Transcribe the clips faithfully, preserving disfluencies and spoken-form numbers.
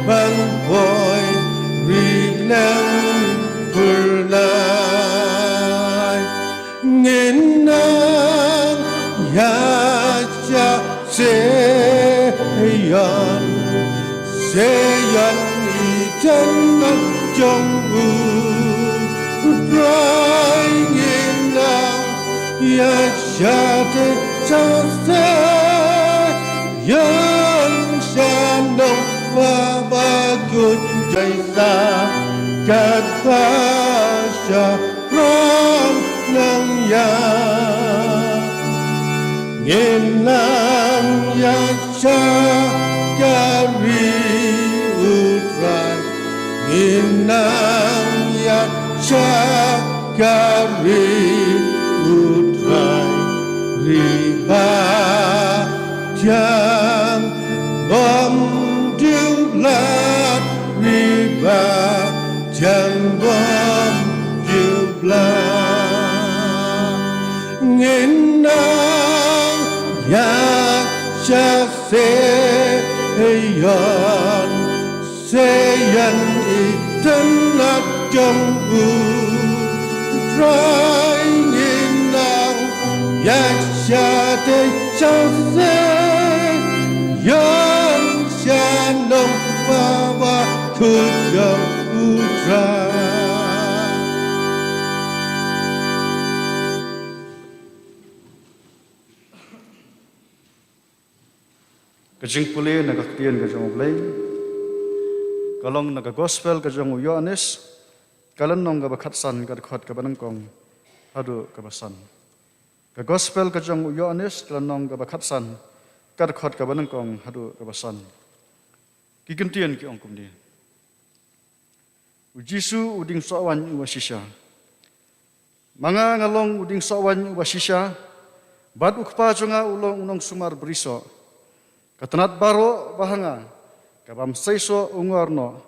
Ban poi ri leng pyrnai. Ngin nang ïa sha Seyon, Seyon i jannat jong U Trai. Ngin nang ïa sha te sha Seyon, sha nong ba ba kut jai sa kat ba sha ram nang ïa. Ngin nang ïa sha ka ri U Trai. Ngin nang ïa sha ka ri U Trai. Ri ba thiang bym ju blad, ri ba thiang bym ju blad. Ngin nang ïa sha Seyon, Seyon i jannat jong U Trai. Ngin nang ïa sha te sha Seyon, sha nong ba ba kut jong U Trai. Ka jingpule na ka ktien ka jong U Blei ka long na ka gospel ka jong u Ïoannis, ka lynnong kaba khatsan, ka dkhot kaba nyngkong haduh kaba san. Ka gospel ka jong u Ïoannis, ka lynnong kaba khatsan, ka dkhot kaba nyngkong haduh kaba san. Ki kyntien ki ong kumne. U Jisu u dieng sohwaiñ uba shisha. Ma nga nga long u dieng sohwaiñ uba shisha, bad U Kpa jong nga u long u nongsumar brisoh. Ka tnat baroh ba ha nga, kabym seisoh u ngor noh,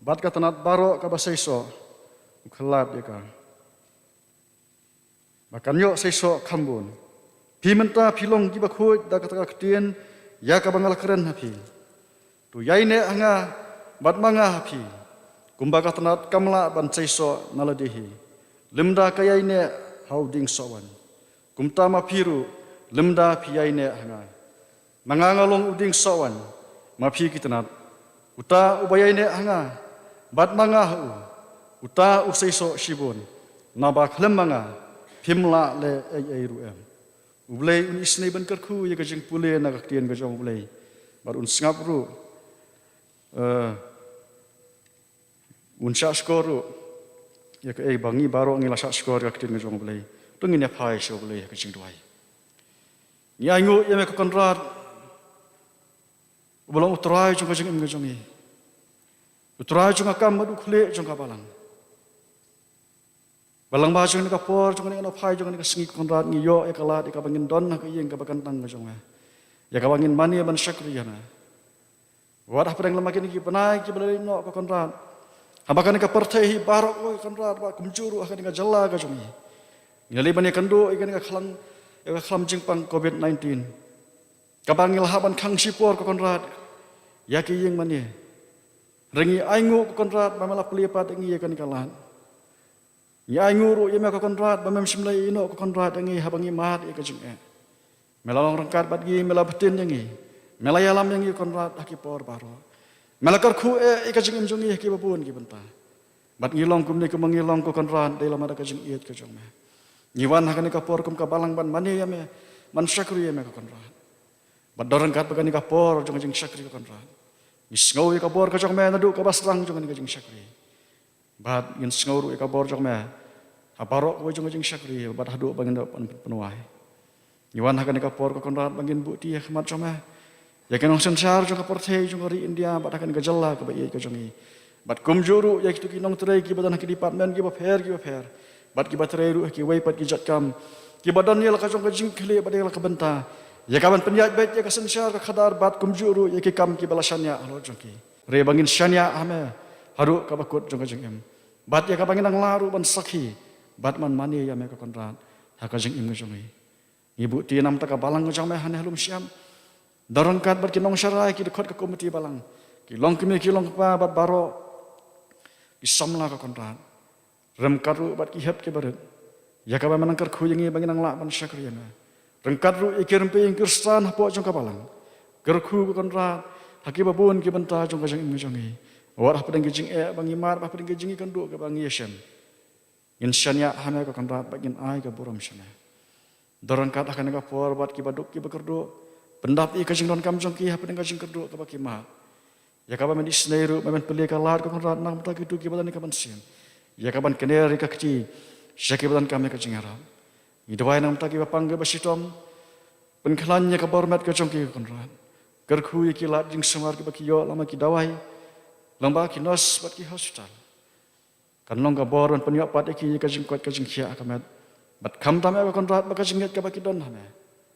bad ka tnat baroh kaba seisoh u khlad ïa ka, ba kan ïoh seisoh kham bun. Phi mynta phi long kiba khuid da kata ka ktien ïa kaba nga la kren ha phi. To ïaineh ha nga bad ma nga ha phi. Kumba ka tnat kam lah ban seisoh na lade hi lymda ka ïaineh ha u dieng sohwaiñ, kumta ma phi ruh lymda phi ïaineh ha nga. Ma nga nga long u dieng sohwaiñ, ma phi ki tnat. Uta uba ïaineh ha nga bad ma nga ha u, uta u seisoh shibun, naba khlem ma nga phim lah leh ei ei ruh em. U Blei un isynei ban kyrkhu ïa ka jingpule na ka ktien ka jong U Blei, bad un sngap ruh, eh, un shahshkor ruh ïa kaei ba ngi baroh ngi la shahshkor ïa ka ktien ka jong U Blei. To ngin ïa phai sha U Blei ha ka jingduwai. Ngi ainguh ïa me ko Kynrad, uba long U Trai jong ka jingim ka jong ngi, U Trai jong ka kam bad U Khlieh jong ka balang. Balang ba jong kane ka por, jong kane ka phai, jong kane ka sngi ko Kynrad, ngi ïoh ïa ka lad ïa kaba ngin don ha ka ïing kaba kyntang ka jong me, ïa kaba ngin mane ban shakri ïa me. Wat hapdeng lem kine ki bnai kiba la leit noh ko Kynrad, haba kane ka pyrthei hi baroh ko Kynrad, bad kumjuh ruh ha kane ka jylla ka jong ngi, ngi la leit ban ïakynduh ïa kane ka khlam, ïa ka khlam jingpang covid nineteen, kaba ngi la hap ban khang shipor ko Kynrad ïa ki ïing mane. Hynrei ngi ainguh ko Kynrad ba me la plie pat ïa ngi ïa kane ka lad. Ngi ainguh ruh ïa me ko Kynrad ba mem shym la ïehnoh ko Kynrad ïa ngi haba ngi mad ïa ka jingeh. Me la long ryngkat bad ngi, me la btin ïa ngi, me la ïalam ïa ngi ko Kynrad ha ki por baroh. Me la kyrkhu eh ïa ka jingim jong ngi ha kiba bun ki bynta. Bad ngi long kumne kumba ngi long ko Kynrad, dei lem da ka jingïeit ka jong me. Ngi wan ha kane ka por kum ka balang ban mane ïa me, ban shakri ïa me ko Kynrad. Bad don ryngkat bad kane ka por jong ka jingshakri ko Kynrad, ngi sngew ïa ka bor ka jong me naduh kaba sdang jong kane ka jingshakri. Bad ngin sngew ruh ïa ka bor jong me ha baroh kawei jong ka jingshakri bad haduh ba ngin dep ban pynwai. Ngi wan ha kane ka por ko Kynrad ba ngin buhti ha khmat jong me ïa ka nongsynshar jong ka pyrthei jong ka ri India bad ha kane ka jylla kaba ïeit ka jong ngi. Bad kumjuh ruh ïa kito ki nongtrei kiba don ha ki department kiba pher kiba pher, bad kiba trei ruh ha kiwei pat ki jait kam, kiba don ïa la ka jong ka jingkylli bad ïa la ka bynta, ïa kaban pynïaid beit ïa ka synshar ka khadar bad kumjuh ruh ïa ki kam kiba la shaniah halor jong ki. Hynrei ba ngin shaniah ha me haduh kaba kut jong ka jingim, bad ïa kaba ngin nang lah ruh ban sakhi bad ban mane ïa me ko Kynrad ha ka jingim ka jong ngi. Ngi buhti namar ka balang ka jong me hane ha lum shyiap, da ryngkat bad ki nongsharai, ki dkhot ka komiti balang, Ki longkmie ki longkpa bad baroh ki samla ko Kynrad. Ryngkat ruh bad ki hep ki barit. Ïa kaba men nang kyrkhu ïa ngi ba ngin nang lah ban shakri ïa me. Ryngkat ruh ïa ki rympei ïing Khristan hapoh jong ka balang. Kyrkhu ko Kynrad ha kiba bun ki bynta jong ka jingim jong ngi. Wat hapdeng ki jingeh ba ngi mad, hapdeng ki jingïakynduh kaba ngi ïashem, ngin shaniah ha me ko Kynrad bad ngin ai ka burom sha me. Don ryngkat ha kane ka por bad kiba duk kiba kyrduh. Pyndap ïa ka jingdonkam jong ki hapdeng ka jingkyrduh kaba ki mad. Ïa kaba men isynei ruh, ba men plie ka lad ko Kynrad namar kito kiba don ïa ka mynsiem ïa kaban kner ïa ka kti sha kiba donkam ïa ka jingïarap. Ngi duwai namar kiba pang kiba shitom. Pynkhlaiñ ïa ka bor met ka jong ki ko Kynrad. Kyrkhu ïa ki lad jingsumar kiba ki ïoh lyngba ki dawai, lyngba ki nurse bad ki hospital. Kan long ka bor ban pynïoh pat ïa ki ïa ka jingkoit ka jingkhiah ha ka met. Bad khamtam eh ko Kynrad ba ka jingngeit kaba ki don ha me,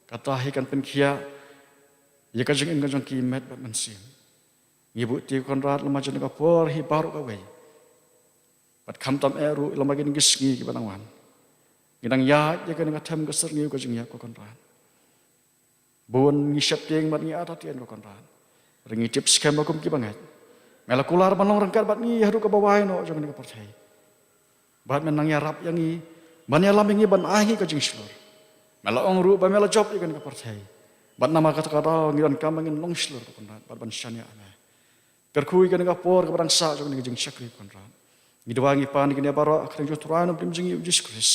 kata hi kan pynkhiah ïa ka jingim ka jong ki met bad mynsiem. Ngi buh ti ko Kynrad lyngba jong ka por hi baroh kawei. Bad khamtam eh ruh lyngba kine ki sngi kiba nang wan. Ngi nang ïaid ïa kane ka them ka syrngiew ka jingïap ko Kynrad. Bun ngi sheptieng bad ngi artatien ko Kynrad. Hynrei ngi tip skhem ba kum ki bangeit, me la kular ban long ryngkat bad ngi haduh kaba wai noh jong kane ka pyrthei. Bad men nang ïarap ïa ngi, ban ïalam ïa ngi, ban ai ngi ka jingshlur. Me la ong ruh ba me la jop ïa kane ka pyrthei. Bad namar kata ka daw ngi donkam ba ngin long shlur ko Kynrad bad ban shaniah ha me. Kyrkhu ïa kane ka por kaba dang sah jong kane ka jingshakri ko Kynrad. Ngi duwai ngi pan ïa kine baroh ha ka kyrteng jong u Trai bad u Blei jong ngi u Jisu Khrist.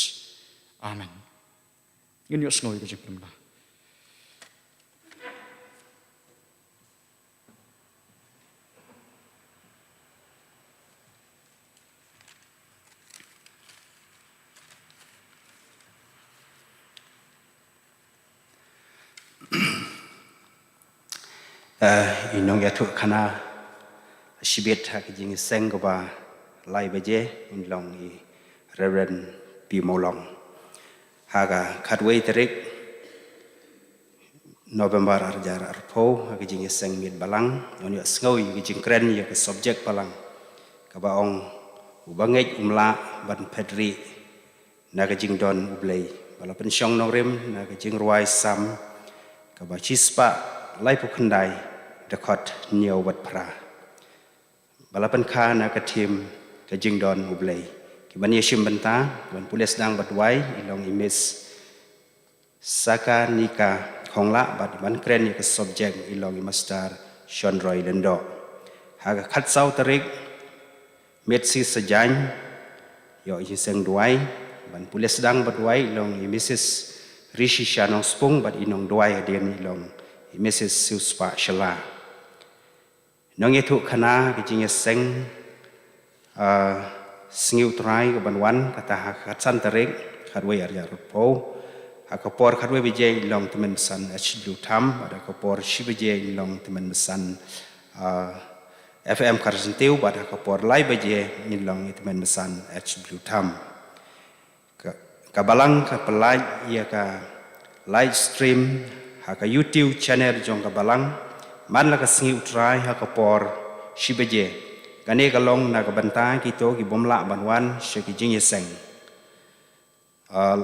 Amen. Ngin ïohsngew ïa ka jingpynbna. Eh, i nongïathuhkhana shibit ha ka jingïaseng kaba lai baje, in long i Reverend P Mawlong. Ha ka khatwei tarik November arhajar arphew, ha ka jingïaseng miet balang, ngan ïohsngew ïa ka jingkren ïa ka subject balang kaba ong, u bangeit um lah ban phet rieh na ka jingdon U Blei. Ba la pynshong nongrim na ka jingrwai Salm kaba shispah laiphew khyndai, dkhot hynñiew bad phra. Ba la pynkha na ka theme ka jingdon U Blei. Ki ban ïashim bynta, ki ban pule sdang bad duwai, i long i Miss Sakanika Khonglah, bad i ban kren ïa ka subject i long i Master Shonroy Lyngdoh. Ha ka khatsaw tarik, Miet Shi Sajan, ïoh i jingïaseng duwai, ban pule sdang bad duwai i long i Missus Rishi Shanong Spung, bad i nongduwai hadien i long i Missus Siewspah Shylla. Nongïathuhkhana ka jingïaseng, ah, Sngi U Trai kaban wan, kata ha ka khatsan tarik, khatwei arhajar arphew. Ha ka por khatwei baje i long i Tymmen Basan H W Tham, bad ha ka por shi baje i long i Tymmen Basan, ah, F M Kharsyntiew, bad ha ka por lai baje i long i Tymmen Basan H W Tham. Ka, ka balang ka pynlait ïa ka live stream ha ka YouTube channel jong ka balang man la ka Sngi U Trai ha ka por shi baje. Kane ka long na ka bynta kito ki bym lah ban wan sha ka jingïaseng. Ah,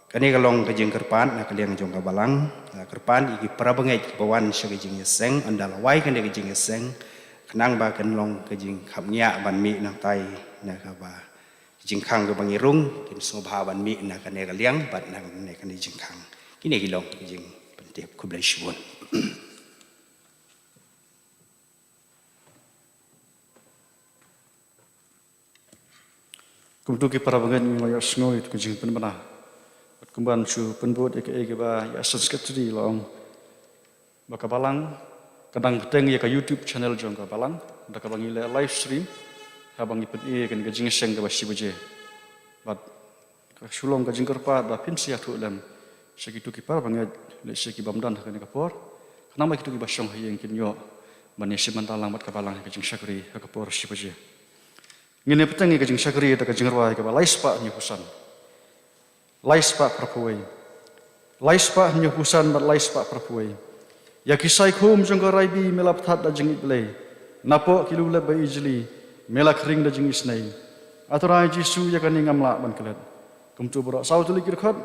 kane ka long ka jingkyrpad na ka liang jong ka balang, ah, kyrpad ïa ki para bangeit kiba wan sha ka jingïaseng, ynda la wai kane ka jingïaseng, khnang ba kan long ka jingkhapngiah ban mih nangtai na kaba jingkhang kaba ngi rung, kin sngewbha ban mih na kane ka liang bad na kane ka jingkhang. Kine ki long ki jingpyntip. Khublei shibun. Kumto ki para bangeit, ngi la ïohsngew ïa ka jingpynbna. Bad kumban shu pynbud ïa kaei kaba ïa Secretary la ong. Ba ka balang ka dang bteng ïa ka YouTube channel jong ka balang, da kaba ngi leh live stream, haba ngi pyni ïa kane ka jingïaseng kaba shi baje. Bad ka shu long ka jingkyrpad ba phin sa ïathuh lem sha kito ki para bangeit, lehse ki bym don ha kane ka por, khnang ba kito kiba shong ha ïing kin ïoh ban ïashim bynta lang bad ka balang ha ka jingshakri ha ka por shi baje. Ngin ïa bteng ïa ka jingshakri da ka jingrwai kaba lai spah hynñiew phew san. Lai spah phra phew wei. Lai spah hynñiew phew san bad lai spah phra phew wei. Ïa ki saikhum jong ka Raibi me la pynthad da jingïeit Blei. Napoh ki lulep ba ijli me la khring da jingisynei. A Trai Jisu, ïa kane ngam lah ban klet. Kumto baroh saw tylli ki dkhot,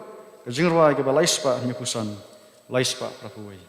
ka jingrwai kaba lai spah hynñiew phew san, lai spah phra phew wei.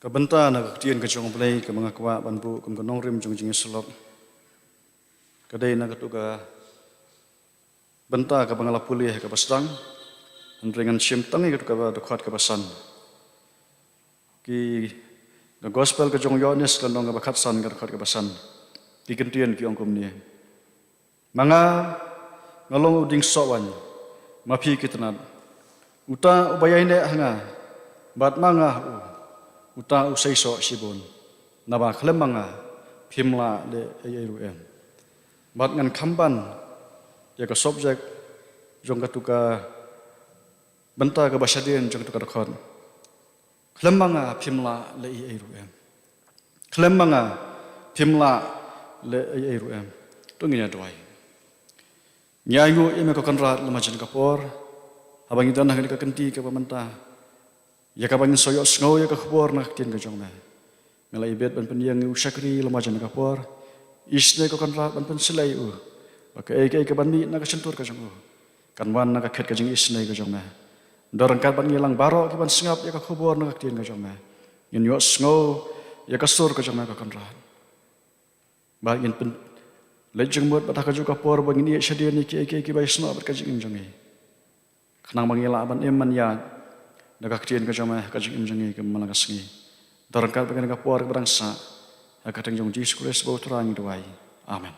Ka bynta na ka ktien ka jong U Blei kaba nga kwah ban buh kum ka nongrim jong jingïasyllok ka dei na katu ka bynta kaba nga la pule ha kaba sdang. Hynrei ngan shim tang ïa katu kaba dkhot kaba san. Ki, ka gospel ka jong u Ïoannis ka lynnong kaba khatsan ka dkhot kaba san. Ki kyntien ki ong kumne. Ma nga, nga long u dieng soh waiñ, ma phi ki tnat. Uta uba ïaineh ha nga, bad ma nga ha u, uta u sei soh shibun. Naba khlem ma nga, phim lah leh ei ei ruh em. Bad ngan kham ban ïa ka subject jong katu ka bynta kaba shadien jong katu ka dkhot. Khlem ma nga phim lah leh ei ei ruh em. Khlem ma nga phim lah leh ei ei ruh em. To ngin ïa duwai. Ngi ainguh ïa me ko Kynrad la marjan ka por, haba ngi don ha kane ka kynti kaba mynta, ïa kaba ngin sa ïohsngew ïa ka khubor na ka ktien ka jong me. Me la ibit ban pynïeng ïa u shakri la marjan ka por. Isynei ko Kynrad ban pynslei ïa u, ba kaei kaei kaban mih na ka shyntur ka jong u kan wan na ka khet ka jingisynei ka jong me. Don ryngkat bad ngi lang baroh kiban sngap ïa ka khubor na ka ktien ka jong me, ngin ïohsngew ïa ka sur ka jong me ko Kynrad. Bad ngin pynleit jingmut bad ha kajuh ka por ba ngin ïeit shadien ïa kiei kiei kiba ïasnoh bad ka jingim jong ngi, khnang ba ngin lah ban im ban ïaid da ka ktien ka jong me ha ka jingim jong ngi ka man la ka sngi. Don ryngkat bad ngi ha kane ka por kaba dang sah, ha ka kyrteng jong u Jisu Khrist ba u Trai ngi duwai. Amen.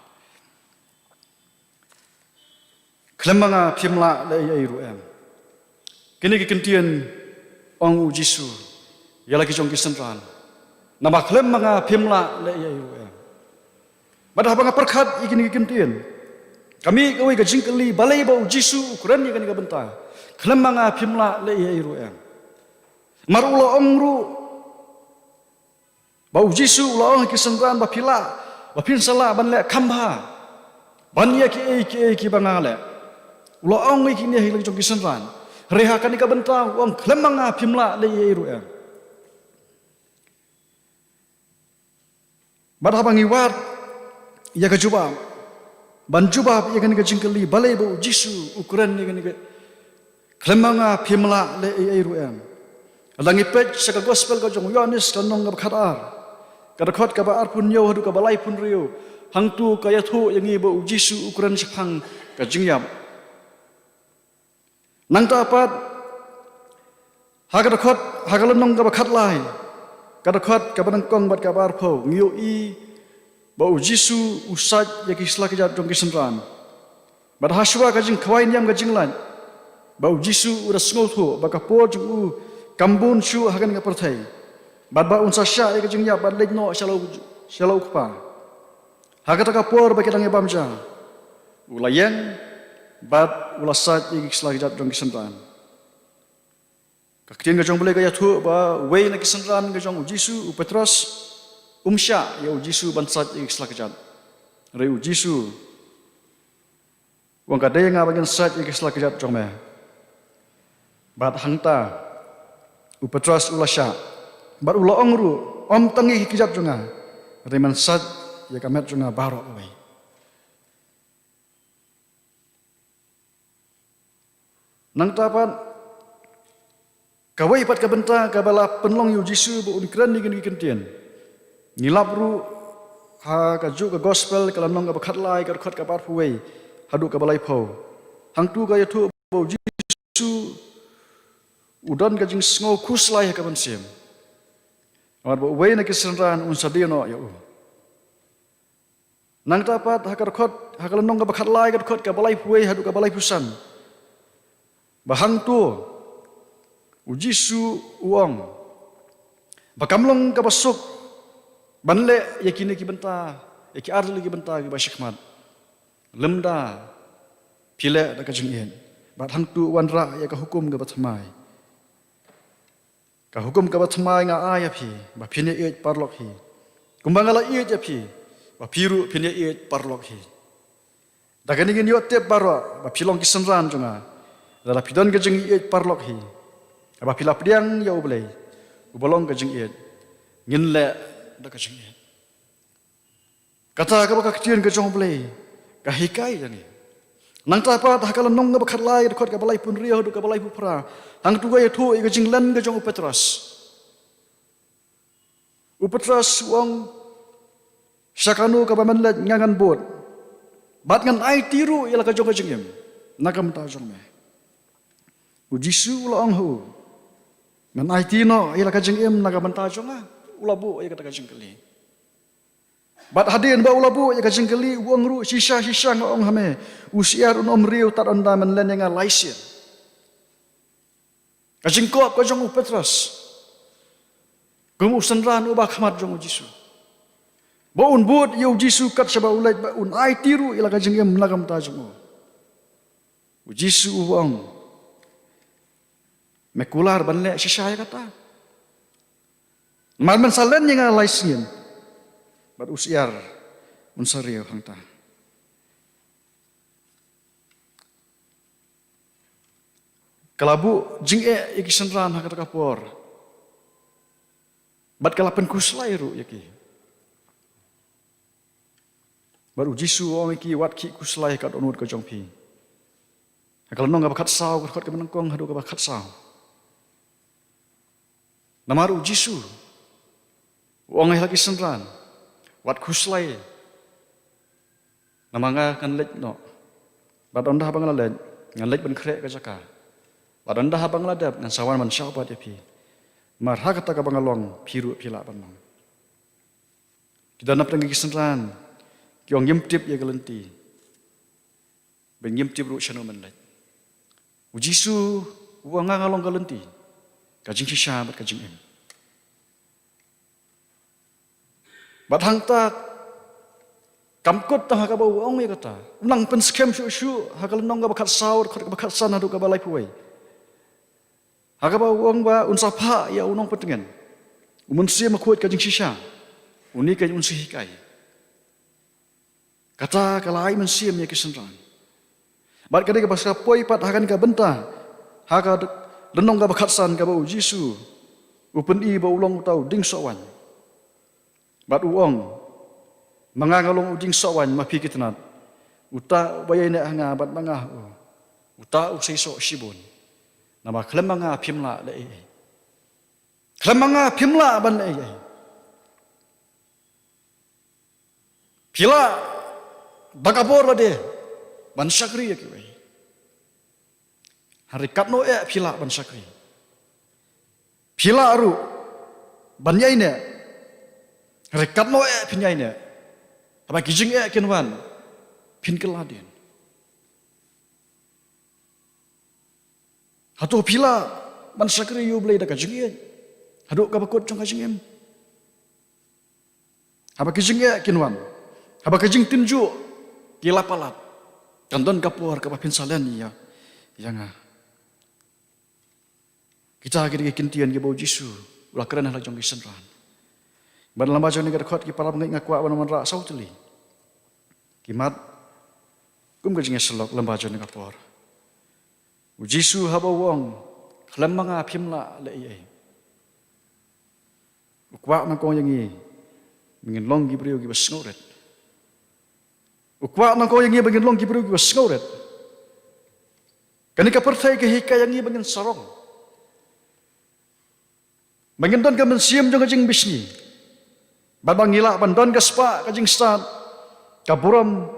Khlem ma nga phim lah leh ei ei ruh em. Kine ki kyntien ong u Jisu ïa la ki jong ki synran. Naba khlem ma nga phim lah leh ei ei ruh em. Bad haba nga pyrkhat ïa kine ki kyntien, ka mih kawei ka jingkylli balei ba u Jisu u kren ïa kane ka bynta, khlem ma nga phim lah leh ei ei ruh em. Namar u la ong ruh, ba u Jisu u la ong ha ki synran ba phi lah, ba phin sa lah ban leh kham bha ban ïa kiei kiei kiba nga leh. U la ong ïa kine ha la ki jong ki synran. Hynrei ha kane ka bynta u ong khlem ma nga phim lah leh ei ei ruh em. Bad haba ngi wad ïa ka jubab, ban jubab ïa kane ka jingkylli balei ba u Jisu u kren ïa kane ka khlem ma nga phim lah leh ei ei ruh em, lada ngi peit sha ka gospel ka jong u Ïoannis ka lynnong kaba khatar, ka dkhot kaba arphew hynñiew haduh kaba laiphew hynriew, hangto ka ïathuh ïa ngi ba u Jisu u kren shaphang ka jingïap. Nangta pat, ha ka dkhot, ha ka lynnong kaba khatlai, ka dkhot kaba nyngkong bad kaba arphew, ngi ïohi ba u Jisu u sait ïa ki sla kjat jong ki synran. Bad ha shuwa ka jingkhawai niam ka jinglait, ba u Jisu u da sngewthuh ba ka por jong u kam bun shuh ha kane ka pyrthei, bad ba un sa shah ïa ka jingïap bad leit noh sha la u, sha la u Kpa. Ha kata ka por ba ki dang ïabam ja, u la ïeng bad u la sait ïa ki sla kjat jong ki synran. Ka ktien ka jong u Blei ka ïathuh ba uwei na ki synran ka jong u Jisu, u Petros, um shah ïa u Jisu ban sait ïa ki sla kjat. Hynrei u Jisu u ong, ka dei nga ba ngin sait ïa ki sla kjat jong me. Bad hangta u Petros u la shah bad u la ong ruh, ym tang ïa ki kjat jong nga, hynrei men sait ïa ka met jong nga baroh kawei. Nangta pat, kawei pat ka bynta kaba la pynlong ïa u Jisu ba un kren ïa kine ki kyntien, ngi lap ruh ha kajuh ka gospel ka lynnong kaba khatlai, ka dkhot kaba arphew wei haduh kaba laiphew. Hangto ka ïathuh ba u Jisu u don ka jingsngew khuslai ha ka mynsiem, namar ba uwei na ki synran un sa die noh ïa u. Nangta pat ha ka dkhot, ha ka lynnong kaba khatlai, ka dkhot kaba laiphew wei haduh kaba laiphew san, ba hangto u Jisu u ong ba kam long kaba suk ban leh ïa kine ki bynta, ïa ki artylli ki bynta kiba shakhmat, lymda phi leh da ka jingïeit. Bad hangto u wanrah ïa ka hukum kaba thymmai. Ka hukum kaba thymmai nga ai ïa phi, ba phin ïaieit paralok hi, kumba nga la ïeit ïa phi, ba phi ruh phin ïaieit paralok hi. Da kane ngin ïoh tip baroh ba phi long ki synran jong nga, lada phi don ka jingïeit paralok hi. Haba phi la pdiang ïa u Blei uba long ka jingïeit, ngin leh da ka jingïeit. Kata kaba ka ktien ka jong u Blei ka hikai ïa ngi. Nangta pat ha ka lynnong kaba khatlai, dkhot kaba laiphew hynriew haduh kaba laiphew phra, hangto ka ïathuh ïa ka jinglen ka jong u Petros. U Petros u ong, sha kano kaba men leit nga ngan bud, bad ngan aiti ruh ïa la ka jong ka jingim na ka bynta jong me. U Jisu u la ong ha u, men aiti noh ïa la ka jingim na ka bynta jong nga? U la buh ïa kata ka jingkylli. Bad hadien ba u la buh ïa ka jingkylli, u ong ruh, "Shisha, shisha nga ong ha me, u syiar un ym riew tad ynda men len ïa nga lai sien." Ka jingkop ka jong u Petros, kum u synran uba khmat jong u Jisu, ba un bud ïa u Jisu kat shaba u leit, ba un aiti ruh ïa la ka jingim na ka bynta jong u. U Jisu u ong, "Me kular ban leh shisha ïa kata. Namar men sa len ïa nga lai sien, bad u syiar un sa riew hangta." Ka la buh jingeh ïa ki synran ha kata ka por, bad ka la pynkhuslai ruh ïa ki. Bad u Jisu u ong ïa ki, "Wat khih khuslai ha ka dohnud ka jong phi." Ha ka lynnong kaba khatsaw, ka dkhot kaba nyngkong haduh kaba khatsaw. Namar u Jisu u ong ïa la ki synran, "Wat khuslai. Namar nga ngan leit noh. Bad ynda haba nga la leit, ngan leit ban khreh ka jaka. Bad ynda haba nga la dep, ngan sa wan ban shah pat ïa phi. Namar ha kata kaba nga long, phi ruh phi lah ban long." Ki don napdeng ki synran ki ong, "Ngim tip ïa ka lynti, bad ngim tip ruh shano men leit." U Jisu u ong, "Nga, nga long ka lynti, ka jingshisha bad ka jingim." Bad hangta kam kut tang ha kaba u ong ïa kata, u nang pynskhem shuh shuh ha ka lynnong kaba khatsaw, dkhot kaba khatsan haduh kaba laiphew wei, ha kaba u ong ba un sa phah ïa u nongpyntngen, u Mynsiem Bakhuid ka jingshisha, une keiñ un sa hikai. Kata ka la ai mynsiem ïa ki synran. Bad kane kaba sa poi pat ha kane ka bynta, ha ka lynnong kaba khatsan, kaba u Jisu u pyni ba u long uta u dieng soh waiñ. Bad u ong, "Ma nga nga long u dieng soh waiñ, ma phi ki tnat. Uta uba ïaineh ha nga bad ma nga ha u, uta u sei soh shibun. Namar khlem ma nga phim lah leh ei ei. Khlem ma nga phim lah ban leh ei ei. Phi lah da ka bor lade ban shakri ïa kiwei. Hynrei katno eh phi lah ban shakri. Phi lah ruh ban ïaineh. Hynrei katno eh phin ïaineh. Haba ki jingeh kin wan, phin kylla dien. Hato phi lah ban shakri ïa U Blei da ka jingïeit haduh kaba kut jong ka jingim? Haba ki jingeh kin wan, haba ki jingtynjuh ki la palat, kan don ka por kaba phin sa len ïa, ïa nga." Kita ki dei ki ktien kiba u Jisu u la kren ha la jong ki synran. Bad lem bad jong kane ka dkhot, ki para bangeit, nga kwah ban wanrah saw tylli ki mat kum ka jingïasyllok lem bad jong kane ka por. U Jisu haba u ong, "Khlem ma nga phim lah leh ei ei," u kwah nyngkong ïa ngi ba ngin long ki briew kiba sngewrit. U kwah nyngkong ïa ngi ba ngin long ki briew kiba sngewrit. Kane ka pyrthei ka hikai ïa ngi ba ngin sarong, ba ngin don ka mynsiem jong ka jingbishni, bad ba ngi lah ban don ka spah, ka jingstad, ka burom,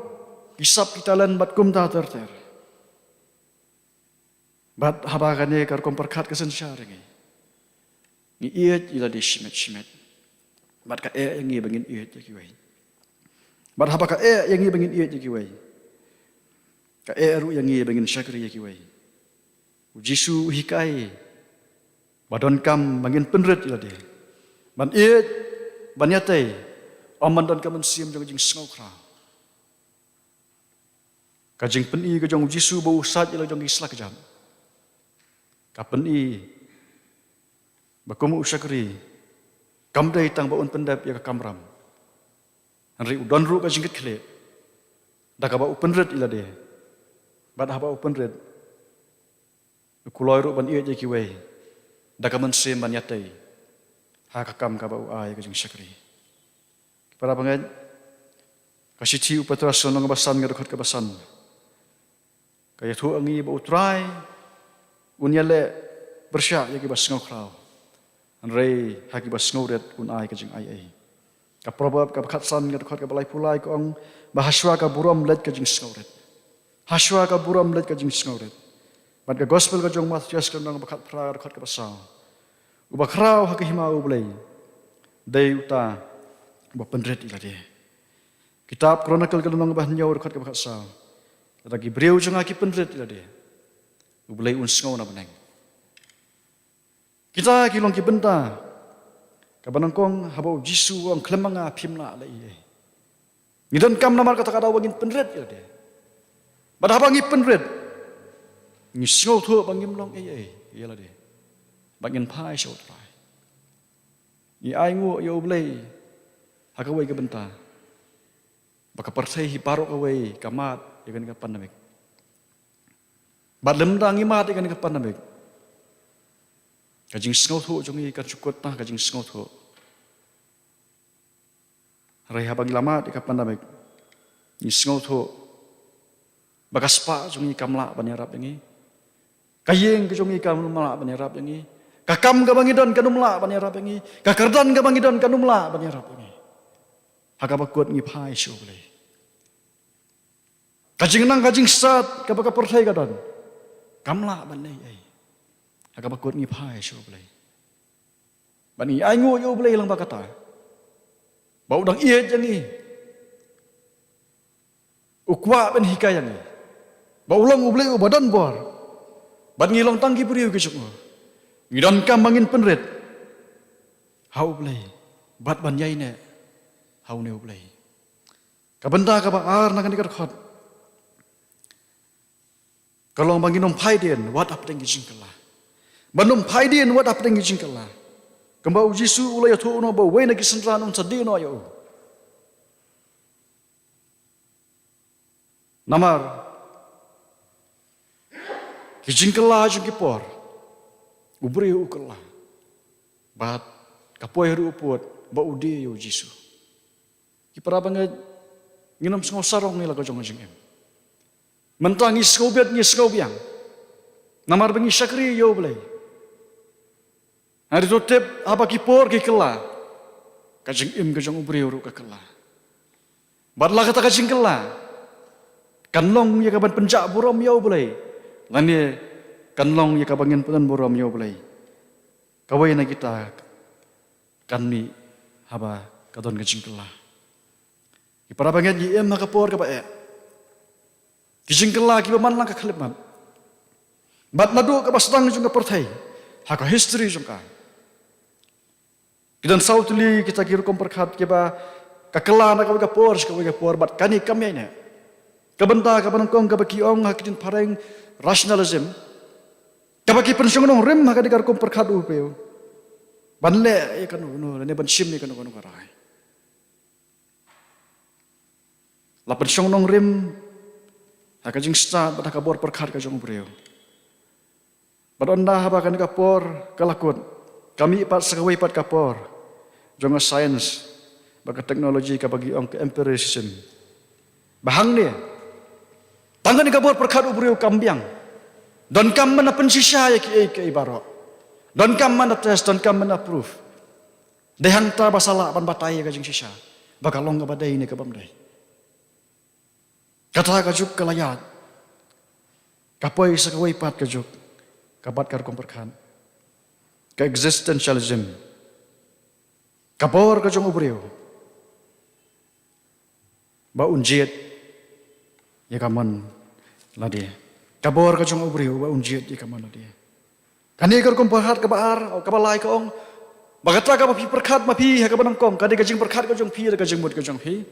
ki sap, ki talent bad kumta ter ter. Bad haba kane ka rukom pyrkhat ka synshar ïa ngi, ngi ïeit ïa lade shimet shimet. Bad ka eh ïa ngi ba ngin ïeit ïa kiwei. Bad haba ka eh ïa ngi ba ngin ïeit ïa kiwei, ka eh ruh ïa ngi ba ngin shakri ïa kiwei. U Jisu u hikai ba donkam ba ngin pynrit ïa lade, ban ïeit, ban ïatei, ym ban don ka mynsiem jong ka jingsngewkhraw. Ka jingpyni ka jong u Jisu ba u sait ïa la jong ki sla kjat, ka pyni ba kum u shakri, kam dei tang ba un pyndep ïa ka kamram, hynrei u don ruh ka jingkitkhlieh da kaba u pynrit ïa lade. Bad haba u pynrit, u kloi ruh ban ïeit ïa kiwei da ka mynsiem ban ïatei ha ka kam kaba u ai ka jingshakri. Ki para bangeit, ka shithi u Petros lynnong ba san, ka dkhot kaba san, ka ïathuh ïa ngi ba U Trai un ïaleh pyrshah ïa kiba sngewkhraw, hynrei ha kiba sngewrit un ai ka jingaiei. Ka Proverb kaba khatsan, ka dkhot kaba laiphew lai, ka ong ba hashuwa ka burom leit ka jingsngewrit. Hashuwa ka burom leit ka jingsngewrit. Bad ka Gospel ka jong u Mathaios, ka lynnong ba khatphra, ka dkhot kaba saw, uba khraw ha ka hima U Blei dei uta uba pynrit ïa lade. Kitab Chronicle ka lynnong ba hynñiew, dkhot kaba khatsaw. Lada ki briew jong nga ki pynrit ïa lade, U Blei un sngew na bneng. Kita ki long ki bynta kaba nyngkong haba U Jisu u ong khlem ma nga phim lah leh ei ei. Ngi donkam namar kata ka daw ba ngin pynrit ïa lade. Bad haba ngi pynrit, ngi sngewthuh ba ngim long ei ei ïa lade. Ba ngin phai sha U Trai. Ngi ainguh ïa U Blei ha kawei ka bynta. Ba ka pyrthei hi baroh kawei ka mad ïa kane ka pandemic. Bad lymda ngi mad ïa kane ka pandemic, ka jingsngewthuh jong ngi kan shu kut tang ha ka jingsngewthuh. Hynrei haba ngi la mad ïa ka pandemic, ngi sngewthuh ba ka spah jong ngi kam lah ban ïarap ïa ngi. Ka ïing ka jong ngi kam lah ban ïarap ïa ngi. Ka kam kaba ngi don kam lah ban ïarap ïa ngi. Ka kyrdan kaba ngi don kam lah ban ïarap ïa ngi. Ha kaba kut ngi phai sha U Blei. Ka jingnang ka jingstad kaba ka pyrthei ka don, kam lah ban leh ei ei. Ha kaba kut ngi phai sha U Blei. Bad ngi ainguh ïa U Blei lyngba kata, ba u dang ïeit ïa ngi. U kwah ban hikai ïa ngi. Ba u long U Blei uba don bor. Bad ngi long tang ki briew ki jong u. Ngi donkam ba ngin pynrit ha U Blei bad ban ïaineh ha une U Blei. Ka bynta kaba ar na kane ka dkhot ka long ba ngin ym phaidien wat hapdeng ki jingkylla. Ban ym phaidien wat hapdeng ki jingkylla. Kumba U Jisu u la ïathuh noh ba uwei na ki synran un sa die noh ïa u. Namar ki jingkylla jong ki por, u briew u kylla. Bad ka poi haduh u pud ba u die ïa U Jisu. Ki para bangeit, ngin ym sngew sarong ïa la ka jong ka jingim. Mynta ngi sngewbit, ngi sngewbiang. Namar ba ngi shakri ïa U Blei. Hynrei to tip haba ki por ki kylla, ka jingim ka jong u briew ruh ka kylla. Bad la kata ka jingkylla kan long ïa kaban pynjah burom ïa U Blei, lane kan long ïa kaba ngin pyndon burom ïa U Blei. Kawei na kita kan mih haba ka don ka jingkylla. Ki para bangeit, ngi im ha ka por kaba eh. Ki jingkylla kiba man la ka khyllipmat. Bad naduh kaba sdang jong ka pyrthei ha ka history jong ka, ki don saw tylli kita ki rukom pyrkhat kiba ka kylla na kawei ka por sha kawei ka por, bad kane kam ïaineh. Ka bynta kaba nyngkong kaba ki ong ha ki ktien phareng rationalism, kaba ki pynshong nongrim ha kane ka rukom pyrkhat u briew ban leh ïa kano kano lane ban shim ïa kano kano ka rai. La pynshong nongrim ha ka jingstad bad ha ka bor pyrkhat ka jong u briew. Bad ynda haba kane ka por ka la kut, ka mih pat sa kawei pat ka por jong ka science bad ka technology kaba ki ong ka empiricism. Ba hangne tang kane ka bor pyrkhat u briew kam biang. Donkam ban da pynshisha ïa kiei kiei baroh. Donkam ban da test, donkam ban da proof. Dei hangta ba sa lah ban batai ïa ka jingshisha ba ka long kaba dei ne ka bym dei. Kata ka juk ka la ïaid, ka poi sa kawei pat ka juk, ka bat ka rukom pyrkhat, ka existentialism. Ka bor ka jong u briew ba un jied ïa ka mon lade. Ka bor ka jong u briew ba un jied ïa ka mon lade. Kane ka rukom pyrkhat kaba ar, kaba lai ka ong ba kata kaba phi pyrkhat ma phi ha kaba nyngkong ka dei ka jingpyrkhat ka jong phi da ka jingmut ka jong phi.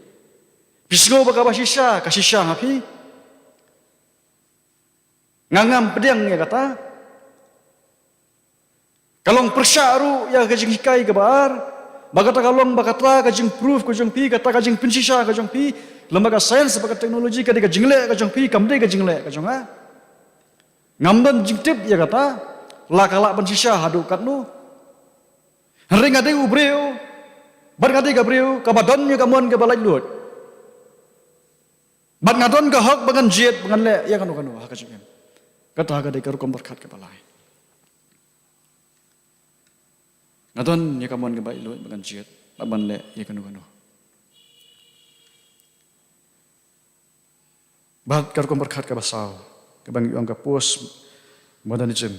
Phi sngew ba kaba shisha ka shisha ma phi. Nga ngam pdiang ïa kata. Ka long pyrshah ruh ïa ka jinghikai kaba ar. Ba kata ka long ba kata ka jingproof ka jong phi, kata ka jingpynshisha ka jong phi lem bad ka science bad ka technology ka dei ka jingleh ka jong phi, kam dei ka jingleh ka jong nga. Ngam don jingtip ïa kata la ka lah ban shisha haduh katno. Hynrei nga dei u briew bad nga dei ka briew kaba don ïa ka mon kaba laitluid. Bad nga don ka hok ba ngan jied ba ngan leh ïa kano kano ha ka jingim. Kata ka dei ka rukom pyrkhat kaba lai. Nga don ïa ka mon kaba laitluid ba ngan jied bad ban leh ïa kano kano. Bad ka rukom pyrkhat kaba saw kaba ngi ong ka postmodernism.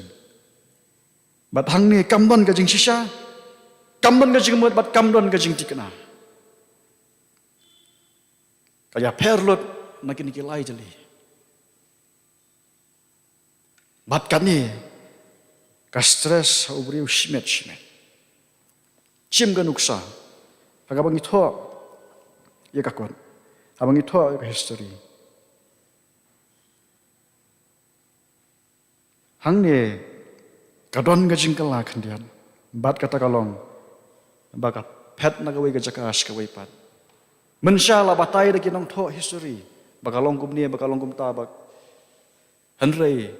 Bad hangne kam don ka jingshisha, kam don ka jingmut bad kam don ka jingthikna. Ba ïapher lut na kine ki lai tylli. Bad kane ka stress ha u briew shimet shimet. Shim ka nuksa ha kaba ngi thoh ïa ka kot, ha kaba ngi thoh ïa ka history. Hangne ka don ka jingkylla khyndiat, bad kata ka long ba ka phet na kawei ka jaka sha kawei pat. Mynshuwa la batai da ki nongthoh history ba ka long kumne, ba ka long kumta, ba, hynrei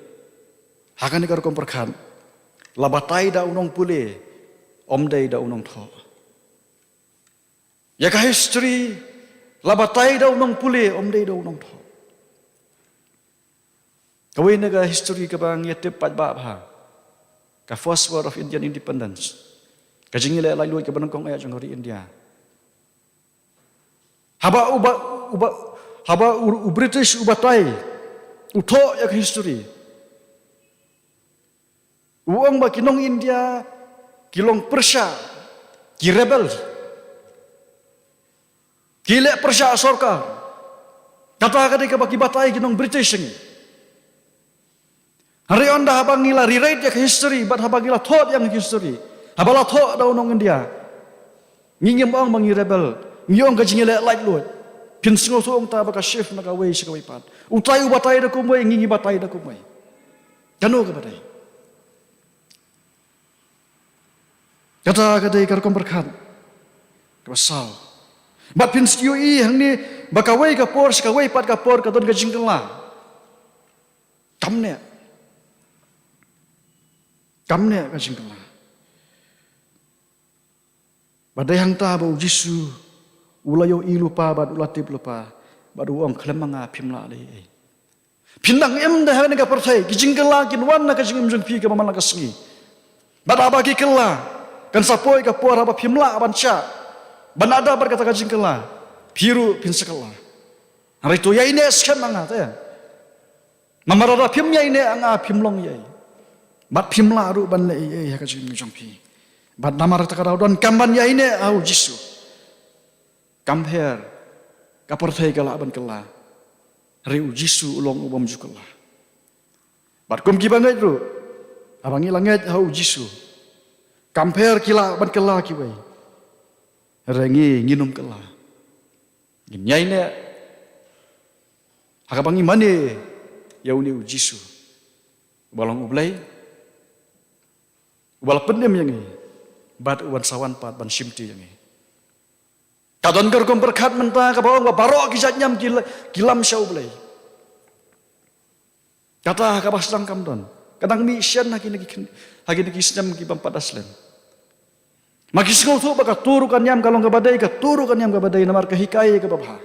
ha kane ka rukom pyrkhat la batai da u nongpule, ym dei da u nongthoh. Ïa ka history la batai da u nongpule, ym dei da u nongthoh. Kawei na ka history kaba ngi tip paidbah bha, ka First War of Indian Independence, ka jingïaleh laitluid kaba nyngkong eh jong ka ri India. Haba u ba, u ba, haba u, u British u batai, u thoh ïa ka history, u ong ba ki nong India ki long pyrshah, ki rebel, ki leh pyrshah sorkar. Kata ka dei kaba ki batai ki nong British ngi. Hynrei ynda haba ngi la rewrite ïa ka history, bad haba ngi la thoh ïa ka history, haba la thoh da u nong India, ngi ngim ong ba ngi rebel, ngi ong ka jingïaleh laitluid. Phin sngewthuh ong ta ba ka shift na kawei sha kawei pat. Utai u batai da kumwei, ngi ngi batai da kumwei. Kano kaba dei? Kata ka dei ka rukom pyrkhat kaba saw. Bad phin sa ïohi hangne ba kawei ka por sha kawei pat ka por ka don ka jingkylla. Kam neh. Kam neh ka jingkylla. Ba dei hangta ba u Jisu u la ïohi lypa bad u la tip lypa, bad u ong, khlem ma nga phim lah leh ei ei. Phin dang im da ha kane ka pyrthei, ki jingkylla kin wan na ka jingim jong phi kaba man la ka sngi. Bad haba ki kylla, kan sa poi ka por haba phim lah ban shah, ban ïada bad kata ka jingkylla, phi ruh phin sa kylla. Hynrei to ïaineh skhem ha nga te. Namar lada phim ïaineh ha nga phim long ei ei, bad phim lah ruh ban leh ei ei ha ka jingim jong phi. Bad namar kata ka daw donkam ban ïaineh ha u Jisu. Kam pher, ka pyrthei ka lah ban kylla, hynrei u Jisu u long u bym ju kylla. Bad kum ki bangeit ruh, haba ngi la ngeit ha u Jisu, kam pher ki lah ban kylla kiwei, hynrei ngi ngin ym kylla. Ngin ïaineh ha kaba ngi mane ïa une u Jisu uba long U Blei, uba la pynim ïa ngi, bad uban sa wan pat ban shimti ïa ngi. Ka don ka rukom pyrkhat mynta kaba ong ba baroh ki jait niam ki la-, ki lam sha U Blei. Kata ha kaba sdang kam don. Ka dang mih shen ha kine ki khyn-, ha kine ki snem ki bym pat da slem. Ma ki sngewthuh ba kato ruh ka niam ka long kaba dei, kato ruh ka niam kaba dei, namar ka hikai kaba bha.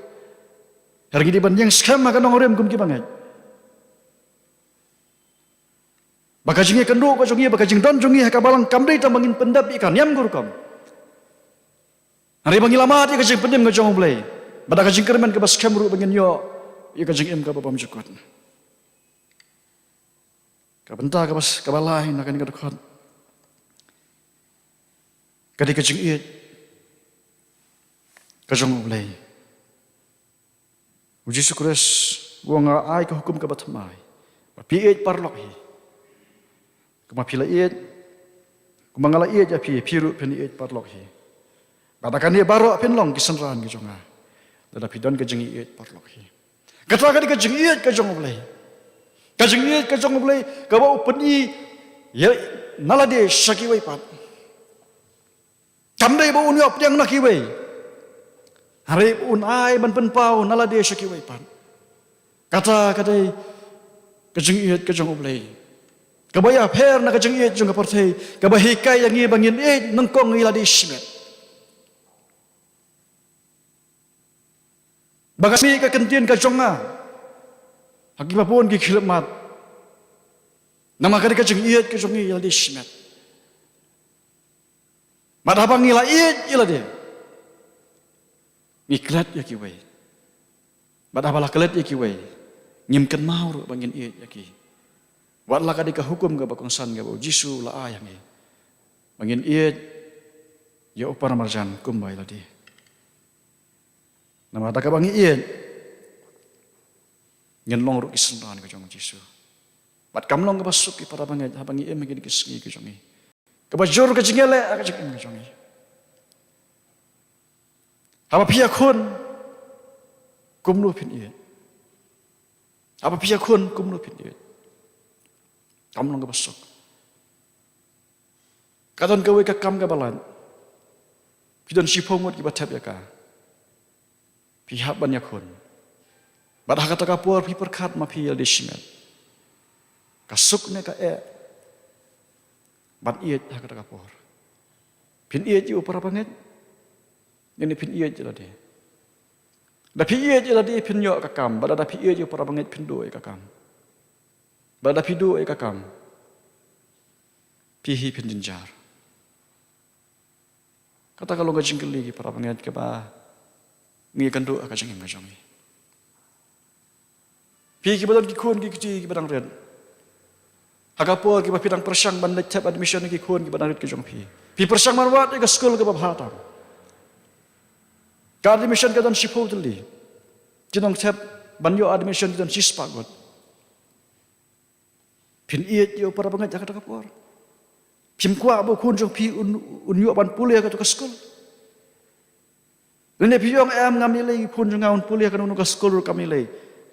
Hynrei ngi dei ban ïeng skhem ha ka nongrim kum ki bangeit, ba ka jingïakynduh ka jong ngi, ba ka jingdon jong ngi ha ka balang kam dei tang ba ngin pyndep ïa ka niam ka rukom, hynrei ba ngi la mad ïa ka jingpynim ka jong U Blei, bad da ka jingkyrmen kaba skhem ruh ba ngin ïoh ïa ka jingim kaba bymjukut. Ka bynta kaba s-, kaba lai na kane ka dkhot ka dei ka jingïeit ka jong U Blei. U Jisu Khrist u ong, nga ai ka hukum kaba thymmai, ba phi ïeit paralok hi. Kumba phi la ïeit, kumba nga la ïeit ïa phi, phi ruh phin ïeit paralok hi. Bad da kane baroh phin long ki synran ki jong nga, lada phi don ka jingïeit paralok hi. Kata ka dei ka jingïeit ka jong U Blei. Ka jingïeit ka jong U Blei kaba u pyni ïa na lade sha kiwei pat. Kam dei ba un ïoh pdiang na kiwei, hynrei ba un ai ban pynpaw na lade sha kiwei pat. Kata ka dei ka jingïeit ka jong U Blei, kaba ïapher na ka jingïeit jong ka pyrthei, kaba hikai ïa ngi ba ngin ïeit nyngkong ïa lade shimet. Ba ka mih ka ktien ka jong nga ha kiba bun ki khyllipmat, namar ka dei ka jingïeit ka jong ngi ïa lade shimet. Bad haba ngi la ïeit ïa lade, ngi klet ïa kiwei. Bad haba la klet ïa kiwei, ngim kynmaw ruh ba ngin ïeit ïa ki. Watla ka dei ka hukum kaba kongsan kaba u Jisu u la ai ha ngi, ba ngin ïeit ïa u paramarjan kumba ïa lade. Namar da kaba ngi ïeit, Ngin long ruh ki synran ka jong u Jisu. Bad kam long kaba suk ki para bangeit haba ngi im ha kine ki sngi ka jong ngi. Kaba jur ka jingïaleh ha ka jingim ka jong ngi. Haba phi ïakhun, kumno phin ïeit? Haba phi ïakhun, kumno phin ïeit? Kam long kaba suk. Ka don kawei ka kam kaba lait. Phi don shiphew ngut kiba thep ïa ka. Phi hap ban ïakhun. Bad ha kata ka por phi pyrkhat ma phi ïalade shimet. Ka suk ne ka eh ban ïeit ha kata ka por. Phin ïeit ïa u para bangeit? Ne phin ïeit ïa lade? Da phi ïeit ïa lade phin ïoh ka kam, bad da phi ïeit ïa u para bangeit phin duh ïa ka kam. Bad da phi duh ïa ka kam, phi hi phin jynjar. Kata ka long ka jingkylli ki para bangeit kaba ngi ïakynduh ha ka jingim ka jong ngi. Phi kiba don ki khun ki kti kiba dang rit, ha ka por kiba phi dang pyrshang ban leit thep admission ïa ki khun kiba dang rit ki jong phi, phi pyrshang ban wad ïa ka skul kaba bha tam. Ka admission ka don shiphew tylli. Ki nongthep ban ïoh admission ki don shispah ngut. Phin ïeit ïa u para bangeit ha kata ka por? Phim kwah ba u khun jong phi un, un ïoh ban pule ha kata ka skul? Lane phi ong, em, ngam ïalei, u khun jong nga un pule ha kano kano ka skul ruh kam ïalei,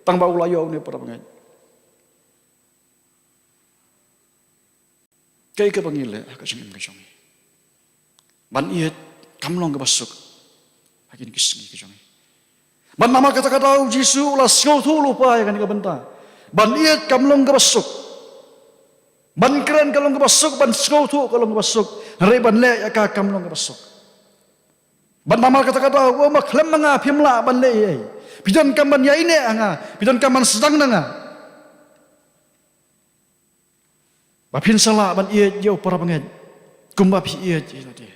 tang ba u la ïoh une u para bangeit. Kaei kaba ngi leh ha ka jingim ka jong ngi? Ban ïeit kam long kaba suk ha kine ki sngi ki jong ngi. Bad namar kata ka daw u Jisu u la sngewthuh lypa ïa kane ka bynta. Ban ïeit kam long kaba suk. Ban kren ka long kaba suk, ban sngewthuh ka long kaba suk. Hynrei ban leh ïa ka kam long kaba suk. Bad namar kata ka daw u ong, khlem ma nga phim lah ban leh ei ei. Phi donkam ban ïaineh ha nga, phi donkam ban sdang na nga. Ba phin sa lah ban ïeit ïa u para bangeit kumba phi ïeit ïa lade.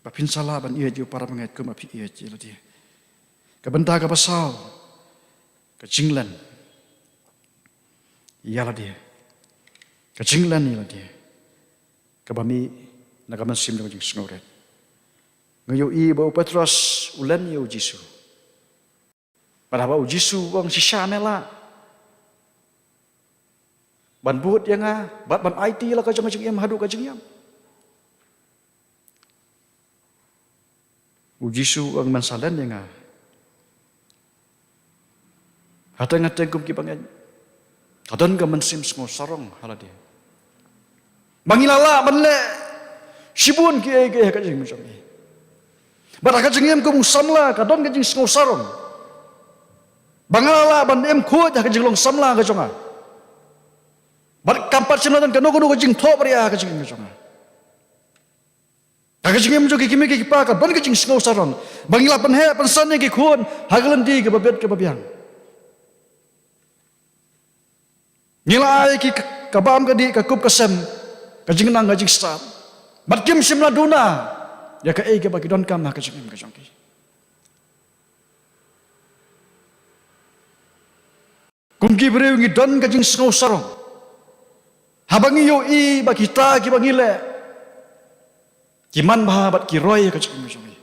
Ba phin sa lah ban ïeit ïa u para bangeit kumba phi ïeit ïa lade. Ka bynta kaba saw, ka jinglen ïa lade. Ka jinglen ïa lade kaba mih na ka mynsiem jong ka jingsngewrit. Nga ïohi ba u Petros u len ïa u Jisu. Bad haba u Jisu u ong, shisha me lah ban bud ïa nga bad ban aiti la ka jong ka jingim haduh ka jingïap? U Jisu u ong, men sa len ïa nga. Hateng hateng kum ki bangeit, ka don ka mynsiem sngewsarong ha lade. Ba ngi la lah ban leh shibun kiei kiei ha ka jingim jong ngi. Bad ha ka jingim kum u samla ka don ka jingsngewsarong. Ba nga la lah ban im khuid ha ka jinglong samla ka jong nga. Bad kam pat shym la don kano kano ka jingthohbria ha ka jingim ka jong nga. Ha ka jingim jong ki kmie ki kpa ka don ka jingsngewsarong ba ngi la pynheh pynsan ïa ki khun ha ka lynti kaba bit kaba biang. Ngi la ai ki ka, ka bam ka dih, ka kup ka sem, ka jingnang ka jingstad, bad kim shym la duna ïa kaei kaba ki donkam ha ka jingim ka jong ki. Kum ki briew ngi don ka jingsngewsarong haba ngi ïohi ba kita kiba ngi leh ki manbha bad ki roi ha ka jingim ka jong ngi.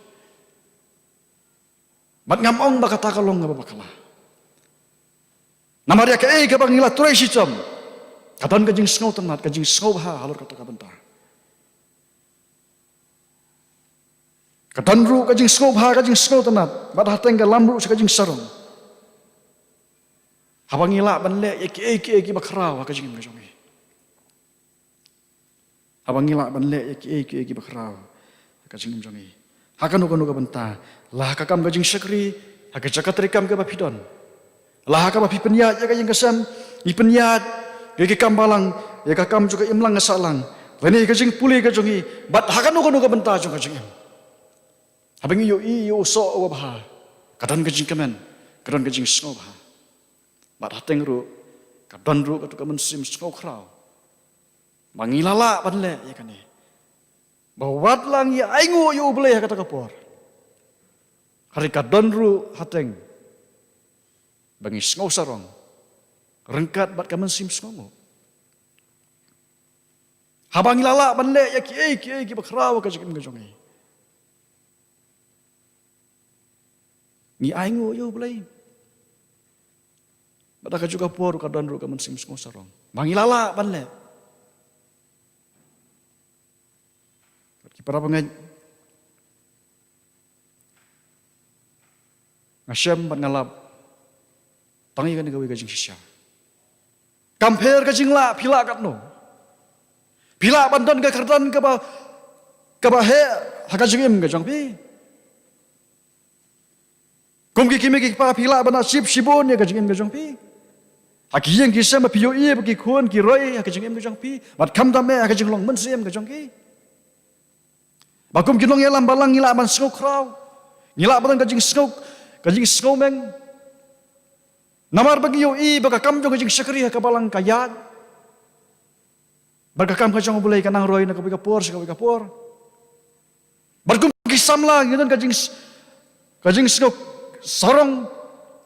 Bad ngam ong ba kata ka long kaba bakla. Namar ïa kaei kaba ngi la trei shitom, ka don ka jingsngewtynnat, ka jingsngewbha halor kata ka bynta. Ka don ruh ka jingsngewbha, ka jingsngewtynnat, bad hateng ka lam ruh sha ka jingsarong haba ngi lah ban leh ïa kiei kiei kiba khraw ha ka jingim ka jong ngi. Haba ngi lah ban leh ïa kiei kiei kiba khraw ha ka jingim jong ngi, ha kano kano ka bynta, la ha ka kam ka jingshakri, ha ka jaka treikam kaba phi don, la ha kaba phi pynïaid ïa ka ïing ka sem, ngi pynïaid ïa ki kam balang, ïa ka kam jong ka imlang ka sahlang, lane ïa ka jingpule ka jong ngi, bad ha kano kano ka bynta jong ka jingim. Haba ngi ïohi ïa u soh uba bha, ka don ka jingkmen, ka don ka jingsngewbha. Bad hateng ruh ka don ruh kato ka mynsiem sngewkhraw ba ngi la lah ban leh ïa kane, ba wat la ngi ainguh ïa U Blei ha kata ka por, hynrei ka don ruh hateng ba ngi sngewsarong ryngkat bad ka mynsiem sngewnguh. Haba ngi la lah ban leh ïa kiei kiei kiba khraw ha ka jingim ka jong ngi, ngi ainguh ïa U Blei. Bad ha kajuh ka por ruh ka don ruh ka mynsiem sngew sarong ba ngi lah lah ban leh. Bad ki para bangeit, nga shem bad nga lap tang ïa kane kawei ka jingshisha. Kam pher ka jinglah phi lah katno. Phi lah ban don ka kyrdan kaba, kaba heh ha ka jingim ka jong phi. Kum ki kmie ki kpa phi lah ban achieve shibun ïa ka jingim ka jong phi. Ha ki ïing ki sem ba phi ïohi ba ki khun ki roi ha ka jingim ka jong phi. Bad khamtam eh ha ka jinglong mynsiem ka jong ki. Ba kum ki nongïalam balang ngi lah ban sngew khraw. Ngi lah ban don ka jingsngew, ka jingsngew meng. Namar ba ngi ïohi ba ka kam jong ka jingshakri ha ka balang ka ïaid. Bad ka kam ka jong U Blei ka nang roi na kawei ka por sha kawei ka por. Bad kum ki samla ngi don ka jing, ka jingsngew sarong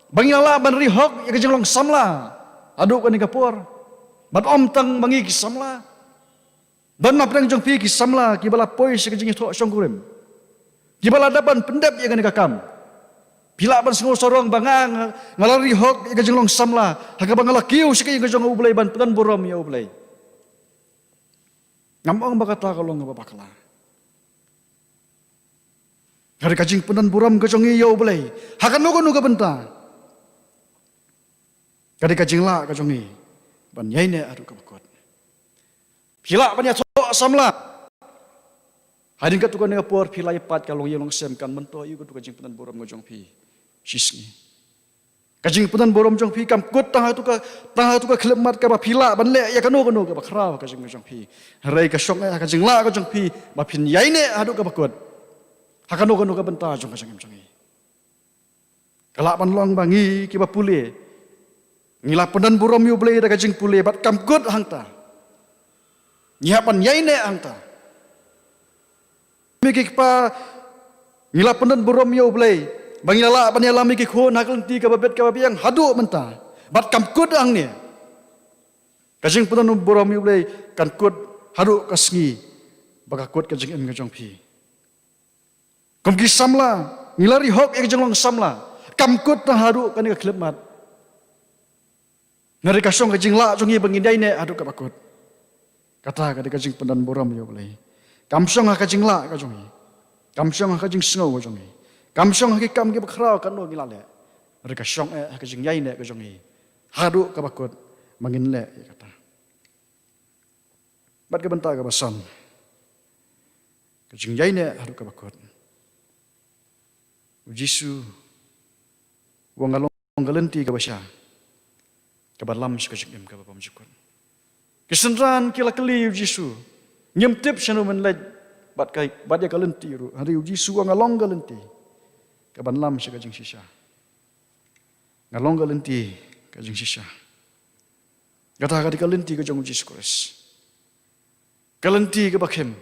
ba ngi lah lah ban ri hok ïa ka jinglong samla haduh kane ka por. Bad ym tang ma ngi ki samla. Don na pdeng jong phi ki samla kiba la poi sha ka jingïathoh shongkurim, kiba la dep ban pyndep ïa kane ka kam. Phi lah ban sngew sarong ba nga, nga, nga la ri hok ïa ka jinglong samla ha kaba nga la kiew sha ka ïing ka jong U Blei ban pyndon burom ïa U Blei. Ngam ong ba kata ka long kaba bakla. Hynrei ka jingpyndon burom ka jong ngi ïa U Blei ha kano kano ka bynta ka dei ka jinglah ka jong ngi ban ïaineh haduh kaba kut. Phi lah ban ïathoh samla. Hadien katto katne ka por phi lah ïa pait ka longïing longsem, kan myntoi ïa katto ka jingpyndonkam burom ka jong phi shisngi. Ka jingpyndonkam burom jong phi kam kut tang ha katto ka, tang ha katto ka khyllipmat kaba phi lah ban leh ïa kano kano kaba khraw ha ka jingim ka jong phi. Hynrei ka shong eh ha ka jinglah ka jong phi ba phin ïaineh haduh kaba kut ha kano kano ka bynta jong ka jingim jong ngi. Ka lah ban long ba ngi kiba pule ngi la pyndonkam burom ïa U Blei da ka jingpule bad kam kut hangta. Ngi hap ban ïaineh hangta. Ki kmie ki kpa, ngi la pyndonkam burom ïa U Blei ba ngi la lah ban ïalam ïa ki khun ha ka lynti kaba bit kaba biang haduh mynta. Bad kam kut hangne. Ka jingpyndonkam burom ïa U Blei kan kut haduh ka sngi ba ka kut ka jingim ka jong phi. Kum ki samla, ngi la ri hok ïa ka jinglong samla. Kam kut tang haduh kane ka khyllipmat. Hynrei ka shong ka jinglah jong ngi ba ngin ïaineh haduh kaba kut. Kata ka dei ka jingpyndonkam burom ïa U Blei. Kam shong ha ka jinglah ka jong ngi. Kam shong ha ka jingsngew ka jong ngi. Kam shong ha ki kam kiba khraw katno ngi la leh. Hynrei ka shong eh ha ka jingïaineh ka jong ngi haduh kaba kut ba ngin leh ïa kata. Bad ka bynta kaba san, ka jingïaineh haduh kaba kut. U Jisu u ong, nga long ka lynti kaba shisha kaba lam sha ka jingim kaba bymjukut. Ki synran ki la kylli ïa U Jisu, ngim tip shano men leit bad ka, bad ïa ka lynti ruh. Hynrei U Jisu u ong, nga long ka lynti kaban lam sha ka jingshisha. Nga long ka lynti ka jingshisha. Kata ka dei ka lynti ka jong U Jisu Khrist. Ka lynti kaba khim.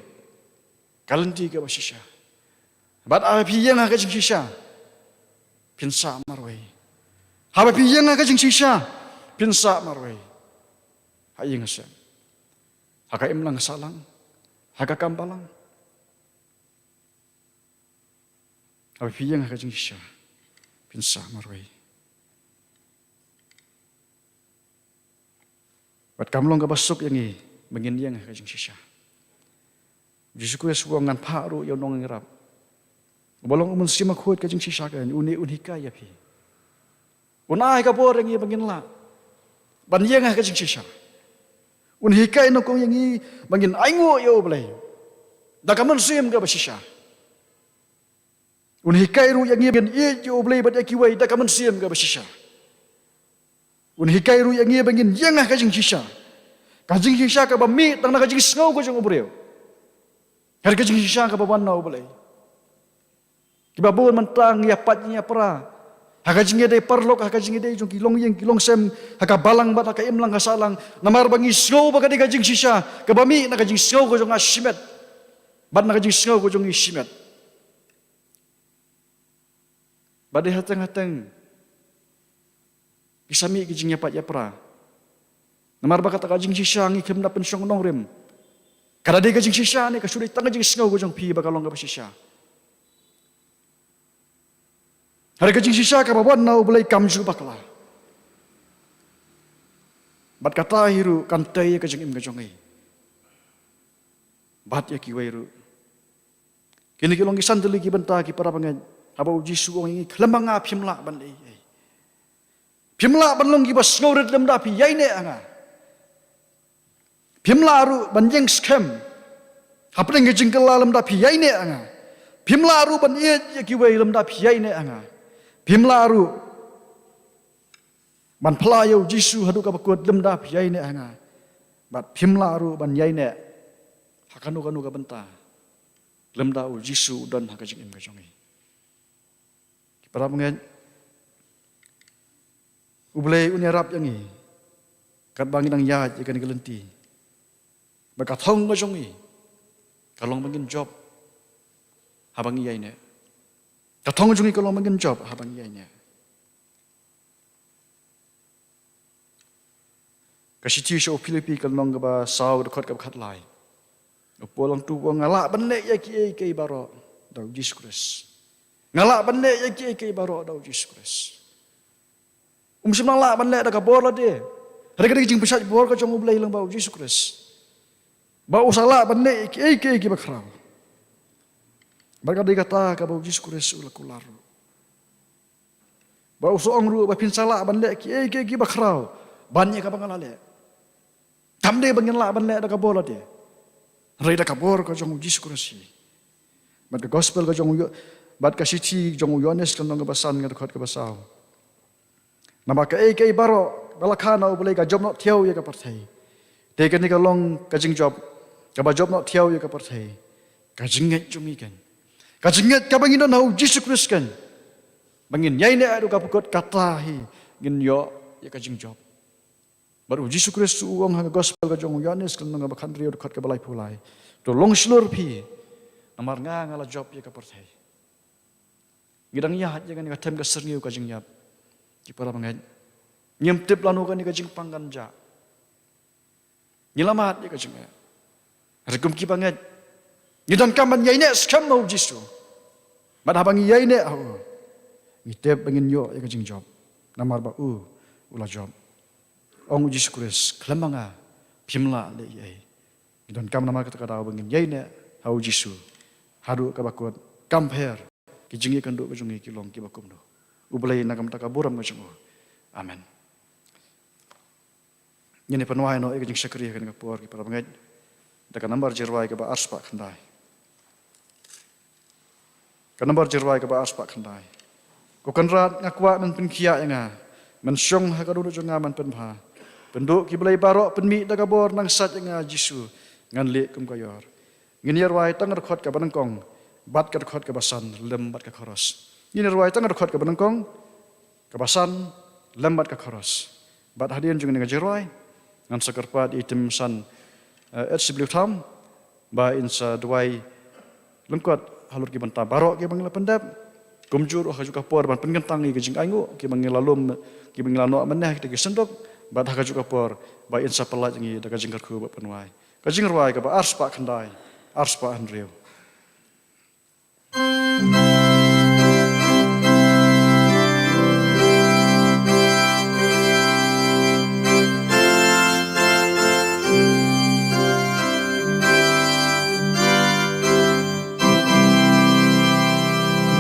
Ka lynti kaba shisha. Bad haba phi ïeng ha ka jingshisha, phin sah marwei. Haba phi ïeng ha ka jingshisha, phin sah marwei. Ha ïing ha sem, ha ka imlang ha sahlang, ha ka kam balang. Haba phi ïeng ha ka jingshisha, phin sah marwei. Bad kam long kaba suk ïa ngi ba ngin ïeng ha ka jingshisha. U Jisu Khrist u ong, ngan phah ruh ïa u nongïarap uba long u Mynsiem Bakhuid ka jingshisha ka, une un hikai ïa phi. Un ai ka bor ïa ngi ba ngin lah ban ïeng ha ka jingshisha. Un hikai nyngkong ïa ngi ba ngin ainguh ïa U Blei da ka mynsiem kaba shisha. Un hikai ruh ïa ngi ba ngin ïeit ïa U Blei bad ïa kiwei da ka mynsiem kaba shisha. Un hikai ruh ïa ngi ba ngin ïeng ha ka jingshisha. Ka jingshisha kaba mih tang na ka jingsngew ka jong u briew, hynrei ka jingshisha kaba wan na U Blei. Kiba bun mynta ngi ïapait ngi ïapra ha ka jingïadei paralok, ha ka jingïadei jong ki longïing ki longsem, ha ka balang bad ha ka imlang ha sahlang, namar ba ngi sngew ba ka dei ka jingshisha kaba mih na ka jingsngew ka jong nga shimet bad na ka jingsngew ka jong ngi shimet. Ba dei hateng hateng ki sa mih ki jingïapait ïapra. Namar ba kata ka jingshisha ngi khlem da pynshong nongrim. Ka da dei ka jingshisha ne ka shu dei tang ka jingsngew ka jong phi ba ka long kaba shisha? Hynrei ka jingshisha kaba wan na U Blei kam ju bakla. Bad kata hi ruh kan tei ïa ka jingim ka jong ngi. Bad ïa kiwei ruh. Kine ki long ki san tylli ki bynta ki para bangeit. Haba u Jisu u ong ïa ngi khlem ma nga phim lah ban leh ei ei. Phim lah ban long kiba sngewrit lymda phi ïaineh ha nga. Phim lah ruh ban ïeng skhem. Hapdeng ka jingkylla lymda phi ïaineh ha nga. Phim lah ruh ban ïeit ïa kiwei lymda phi ïaineh ha nga. Phim lah ruh ban phla ïa u Jisu haduh kaba kut lymda phi ïaineh ha nga. Bad phim lah ruh ban ïaineh ha kano kano ka bynta lymda u Jisu u don ha ka jingim ka jong ngi. Ki para bangeit, U Blei un ïarap ïa ngi katba ngi dang ïaid ïa kane ka lynti. Bad ka thong ka jong ngi ka long ba ngin jop haba ngi ïaineh. Ka thong ka jong ngi ka long ba ngin jop haba ngi ïaineh. Ka shithi sha u Philippi ka lynnong kaba saw, ka dkhot kaba khatlai. U Paul u ong, nga lah ban leh ïa kiei kiei baroh da u Jisu Khrist. Nga lah ban leh ïa kiei kiei baroh da u Jisu Khrist. Um shym nang lah ban leh da ka bor lade. Hynrei ka dei ka jingpynshait bor ka jong U Blei lyngba u Jisu Khrist, ba u sa lah ban leh ïa kiei kiei kiba khraw. Bad ka dei kata kaba u Jisu Khrist u la kular ruh, ba u sa ong ruh ba phin sa lah ban leh kiei kiei kiba khraw ban ïa kaba nga la leh. Kam dei ba ngin lah ban leh da ka bor lade, hynrei da ka bor ka jong u Jisu Khrist hi. Bad ka gospel ka jong u Yo-, bad ka shithi jong u Ïoannis ka lynnong kaba san, ka dkhot kaba saw. Namar kaei kaei baroh ba la kha na U Blei ka jop noh thiaw ïa ka pyrthei. Te kane ka long ka jingjop kaba jop noh thiaw ïa ka pyrthei. Ka jingngeit jong ngi keiñ, ka jingngeit kaba ngi don ha u Jisu Khrist keiñ, ba ngin ïaineh haduh kaba kut, kata hi ngin ïoh ïa ka jingjop. Bad u Jisu Khrist u ong ha ka gospel ka jong u Ïoannis ka lynnong kaba khathynriew, dkhot kaba laiphew lai, to long shlur phi, namar nga, nga la jop ïa ka pyrthei. Ngi dang ïaid ïa kane ka them ka syrngiew ka jingïap, ki para bangeit. Ngim tip lano kane ka jingpang kan jah. Ngi la mad ïa ka jingeh. Hynrei kum ki bangeit, ngi donkam ban ïaineh skhem ha u Jisu. Bad haba ngi ïaineh ha u, ngi tip ba ngin ïoh ïa ka jingjop, namar ba u, u la jop. Ong u Jisu Khrist, khlem ma nga phim lah leh ei ei. Ngi donkam namar kata ka daw ba ngin ïaineh ha u Jisu haduh kaba kut, kam pher ki jingïakynduh ka jong ngi ki long kiba kumno. U Blei un ai ka burom ka jong u. Amen. Ngin ïa pynwai noh ïa ka jingshakri ha kane ka por, ki para bangeit, da ka nambar jingrwai kaba arspah khyndai. Ka nambar jingrwai kaba arspah khyndai. Ko Kynrad, nga kwah men pynkhiah ïa nga, men shong ha ka dohnud jong nga, men pynbha. Pynduh ki blei baroh, pynmih da ka bor, nang sait ïa nga Jisu, ngan leh kum ka ïor. Ngin ïa rwai tang ka dkhot kaba nyngkong bad ka dkhot kaba san lem bad ka chorus. Ngin ïa rwai tang ka dkhot kaba nyngkong, kaba san lem bad ka chorus. Bad hadien jong kane ka jingrwai, ngan sa kyrpad ïa i Tim San, eh, H W Tham, ba in sa duwai lyngkot halor ki bynta baroh kiba ngi la pyndep. Kumjuh ruh ha kajuh ka por ban pynkyntang ïa ki jingainguh kiba ngi la lum, kiba ngi la noh mynne ha kita ki synduk. Bad ha kajuh ka por ba in sa pyllait ïa ngi da ka jingkyrkhu bad pynwai. Ka jingrwai kaba arspah khyndai, arspah hynriew.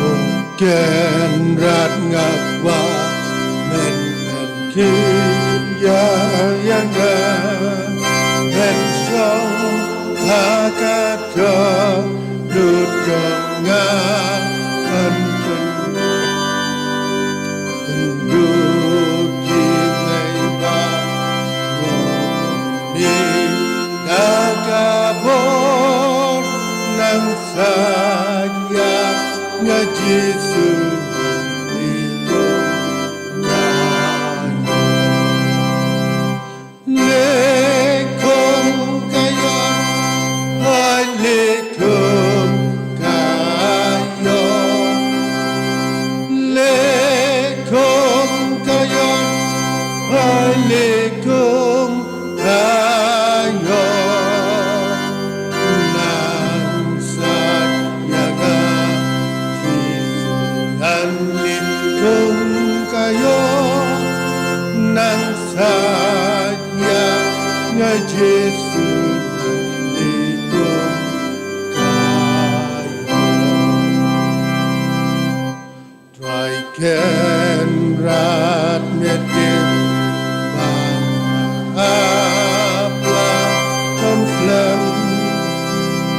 Ko Kynrad, nga kwah men, men pynkhiah ïa nga, men shong ha ka dohnud jong nga, men pyn- pynduh ki blei baroh, pynmih da ka bor, nang sait ïa nga Jisu, ngan leh kum ka ïor. Leh kum ka ïor, hooid leh kum ka ïor. Leh kum ka ïor, hooid leh kum ka ïor. Nang sait ïa nga Jisu, ngan leh kum ka ïor. Nang sait ïa Jisu, Trai Kynrad, me tip ba nga hap la kham slem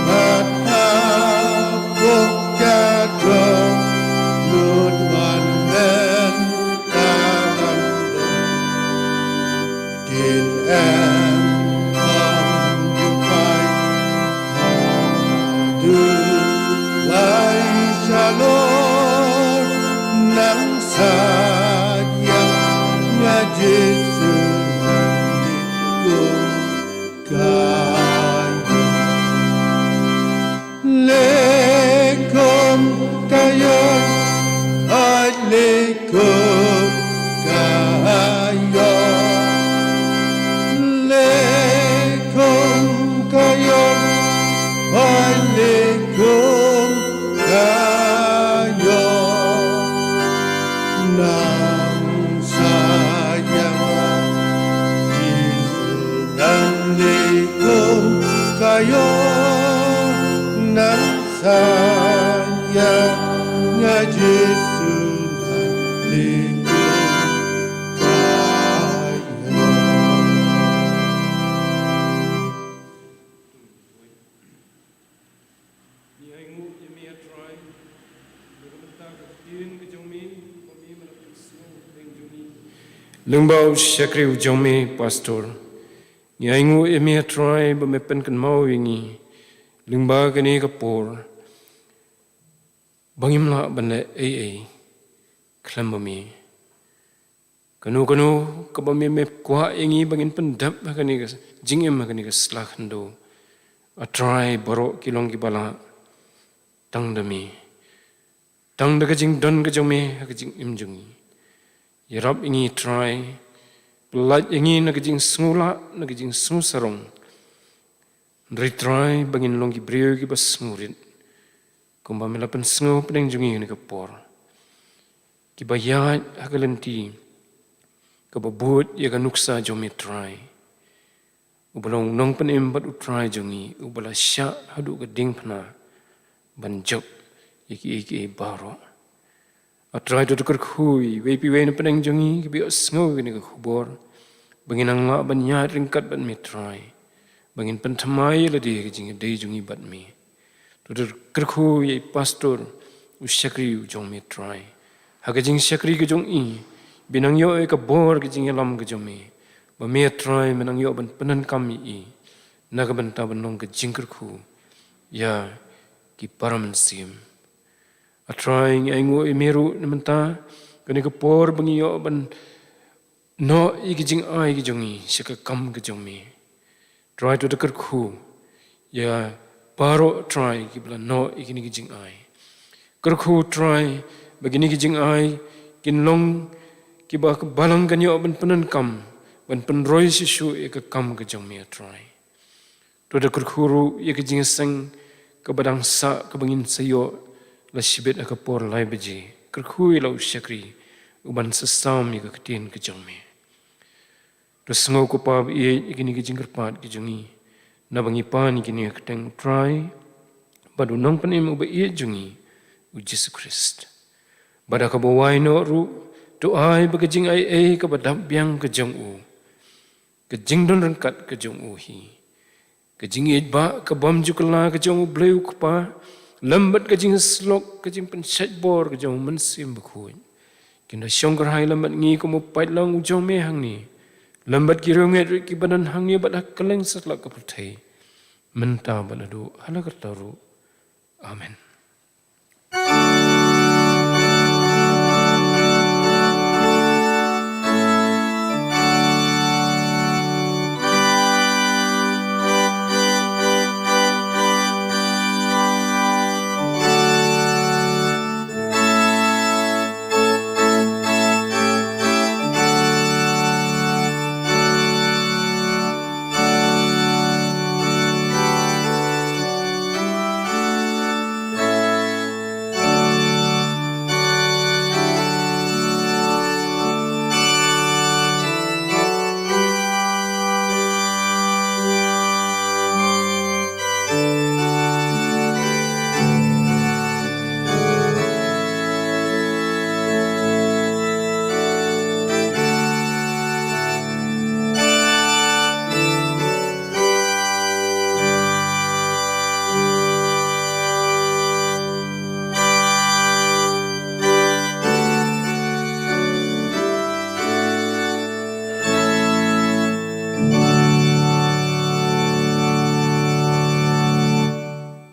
bad hapoh ka dong, lut wan mynta ban leh. Kin em kham jubab haduh wai shalor, nang sait ïa nga Jisu, nang dei kum ka ïew. Leh kum ka ïew, ai leh kum ka ïew. Leh kum ka ïew, ai leh kum ka ïew. Nang sait ïa nga Jisu, nang leh kum ka ïew. Nang sait ïa nga Jisu, nang leh kum ka ïew. Ngi ainguh ïa me, A Trai, na ka bynta ka ktien ka jong me, ba me la pynsngew hapdeng jong ngi lyngba u shakri u jong me, Pastor. Ngi ainguh ïa me, A Trai, ba me pynkynmaw ïa ngi lyngba kane ka por, ba ngim lah ban leh ei ei khlem ba me. Kano kano kaba me, me kwah ïa ngi ba ngin pyndep ha kane ka jingim, ha kane ka sla khyndew, A Trai, baroh ki long kiba lah tang da me, tang da ka jingdon ka jong me ha ka jingim jong ngi. Ïarap ïa ngi, Trai, pyllait ïa ngi na ka jingsngewlah, na ka jingsngewsarong. Hynrei, Trai, ba ngin long ki briew kiba sngewrit, kumba me la pynsngew hapdeng jong ngi ha kane ka por, kiba ïaid ha ka lynti kaba bud ïa ka nuksa jong me, Trai, uba long u nongpynim bad u Trai jong ngi, uba la shah haduh ka diengphna ban jop ïa kiei kiei baroh. A Trai, to da kyrkhu ïa iwei pa iwei na pdeng jong ngi kiba ïohsngew ïa kane ka khubor, ba ngin nang lah ban ïaid ryngkat bad me, Trai, ba ngin pynthymmai ïa lade ha ka jingïadei jong ngi bad me. To da kyrkhu ïa i pastor, u shakri u jong me, Trai, ha ka jingshakri ka jong i, ba in nang ïoh ïa ka bor ka jingïalam ka jong me, ba me, Trai, me nang ïoh ban pyndonkam ïa i na ka bynta ban long ka jingkyrkhu ïa ki para mynsiem. A Trai, ngi ainguh ïa me ruh na mynta kane ka por ba ngi ïoh ban noh ïa ki jingai ki jong ngi sha ka kam ka jong me. Trai, to da kyrkhu ïa baroh, Trai, kiba la noh ïa kine ki jingai. Kyrkhu, Trai, ba kine ki jingai kin long kiba ka balang kan ïoh ban pyndonkam, ban pynroi shisha ïa ka kam ka jong me, A Trai. To da kyrkhu ruh ïa ka jingïaseng kaba dang sah kaba ngin sa ïoh la shibit ha ka por lai baje. Kyrkhu ïa la u shakri uban sa sam ïa ka ktien ka jong me. To sngew, ko Pa ba ïeit, ïa kine ki jingkyrpad ki jong ngi, naba ngi pan ïa kine ha ka kyrteng u Trai bad u Nongpynim uba ïeit jong ngi, u Jisu Khrist. Bad ha kaba wai noh ruh, to ai ba ka jingaiei kaba dap biang ka jong u, ka jingdon ryngkat ka jong u hi, ka jingïeit ba ka bym ju kylla ka jong U Blei U Kpa, lem bad ka jingïasyllok, ka jingpynshait bor ka jong U Mynsiem Bakhuid, kin da shong kyrhai lem bad ngi kum u paidlang u jong me hangne, lem bad ki riewngeit ruh kiba don hangne bad ha kylleng satlak ka pyrthei, mynta bad naduh ha la karta ruh. Amen.